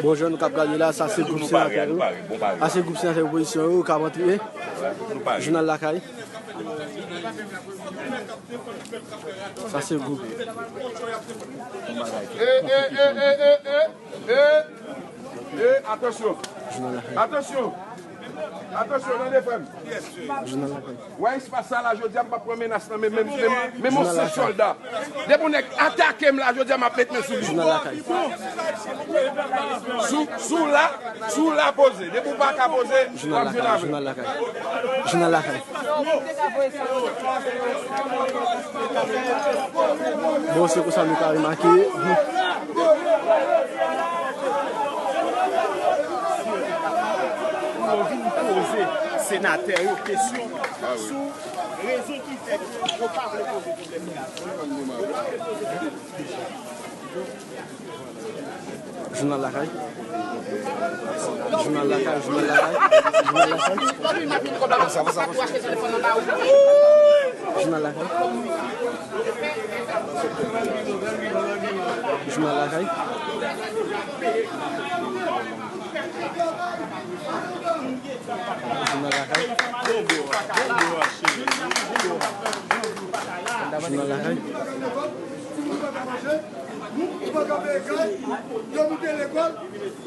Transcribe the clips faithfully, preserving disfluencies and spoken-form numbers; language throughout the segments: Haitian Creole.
Bon, jan nou k ap gade la, sa se gwoup senatè yo. Sa se gwoup senatè opozisyon yo k ap antre. Jounal Lakay. Sa se gwoup. E, e, e, e, e, e, e, e, atansyon. Jounal Lakay. Atansyon. Atansyon, tande frè m. Jounal Lakay. Wè espas sa la, jodi a, m p ap pran menas nan men menm, menm, menm yon senp sòlda. Depi yon nèg atake m la, jodi a, m ap met men sou li. Jounal Lakay. Sou, sou la, sou la poze. Depi w pa ka poze, w ap jwenn avè m. Jounal Lakay. Jounal Lakay. Bon, se konsa nou ka remake. Pou yo vin poze senatè yo kesyon sou rezon ki fè ke yo pa vle poze pwoblèm sa. Jounal Lakay. Jounal Lakay, Jounal Lakay, Jounal Lakay. Jounal Lakay. Jounal Lakay. Jounal Lakay. Jounal Lakay. Nou pa ka peye kay, yo moute lekòl,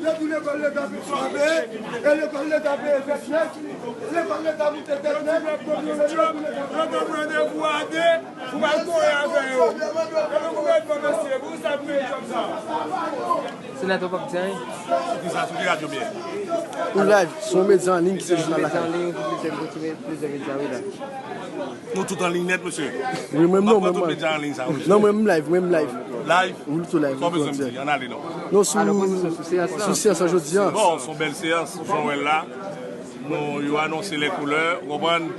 yo di lekòl Leta peye, e lekòl Leta peye tèt nèg, lekòl Leta moute tèt nèg. Yo te pran randevou a de pou al kore avè yo. Epi gouvènman mesye, pou sa pou peye djòb sa. Senatè w p ap di anyen. Sou ki sa, sou ki radyo m ye? Ou live, se yon medya an liy ki se Jounal Lakay. Medya an liy ki plizyè, plizyè medya, wi la. Nou tout an liy nèt, mesye. Wi, mwen, non, mwen, mwen. Tout medya an liy sa, wi. Non, mwen, m live, mwen, m live. Live? Wi, tou live. Sa w bezwen m di? Ann ale, non. Non, sou, sou seyans la jodi a. Bon, se yon bèl seyans, jan w wè l la. Nou, yo anonse lè koulè, ou konprann?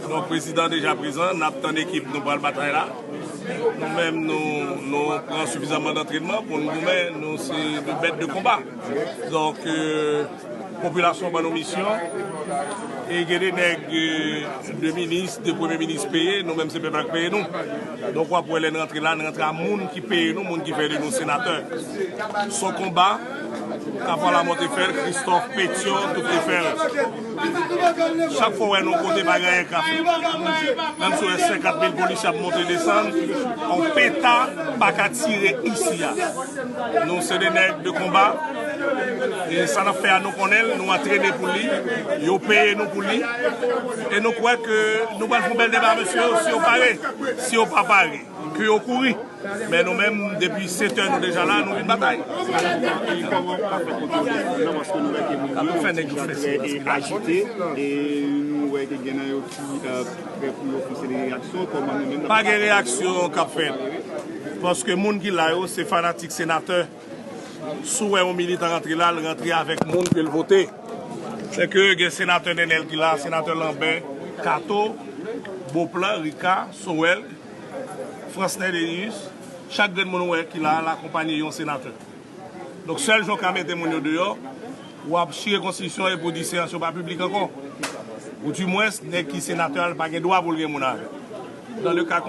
Donk, prezidan deja prezan, n ap tann ekip nou pral batay la. Nou menm, nou, nou pran sifizanman d'antrènman pou n goumen, nou se de bèt de konba. Donk, euh, popilasyon ban nou misyon. E gen de nèg, euh, de minis, de premye minis peye, nou menm se pèp la k peye nou. Donk w ap wè lè n rantre la, n rantre a moun ki peye nou, moun ki fè de nou senatè. Se yon konba k ap pran lamò te fè l, Christophe Pétion tou te fè l. Chak fwa w wè nou kote pa gen anyen k ap fèt. Menm si w wè senkant mil polisye ap monte desann, yon peta pa ka tire isi a. Nou se de nèg de konba. E sa n ap fè a, nou konnen l, nou antrene pou li, yo peye nou pou li. E nou kwè ke nou pral fè yon bèl deba, mesye, si yo pare. Si yo pa pare, ke yo kouri. Men nou menm, depi sèt è, nou deja la, nou vin batay. E kòman w ap fè kontwole moun nan, paske nou wè ke moun yo, yo deja trè, e, ajite, e nou wè ke gen nan yo ki, e, prè pou yo fè yon seri de reyaksyon, kòman nou menm n ap... Pa gen reyaksyon k ap fèt. Paske moun ki la yo, se fanatik senatè. Si w wè yon militan rantre la, l rantre avèk moun ke l vote. Se ke gen senatè Nènèl ki la, senatè Lanbè, Kato, Boplan, Rika, Sowèl, Fransnè Denius, chak grenn moun ou wè ki la, l akonpaye yon senatè. Donk, sèl jan w ka mete moun yo deyò, w ap chire konstitisyon epi w di seyans yo pa piblik ankò. Ou di mwens, nèg ki senatè a, l pa gen dwa pou l gen moun avè l. Dans le cas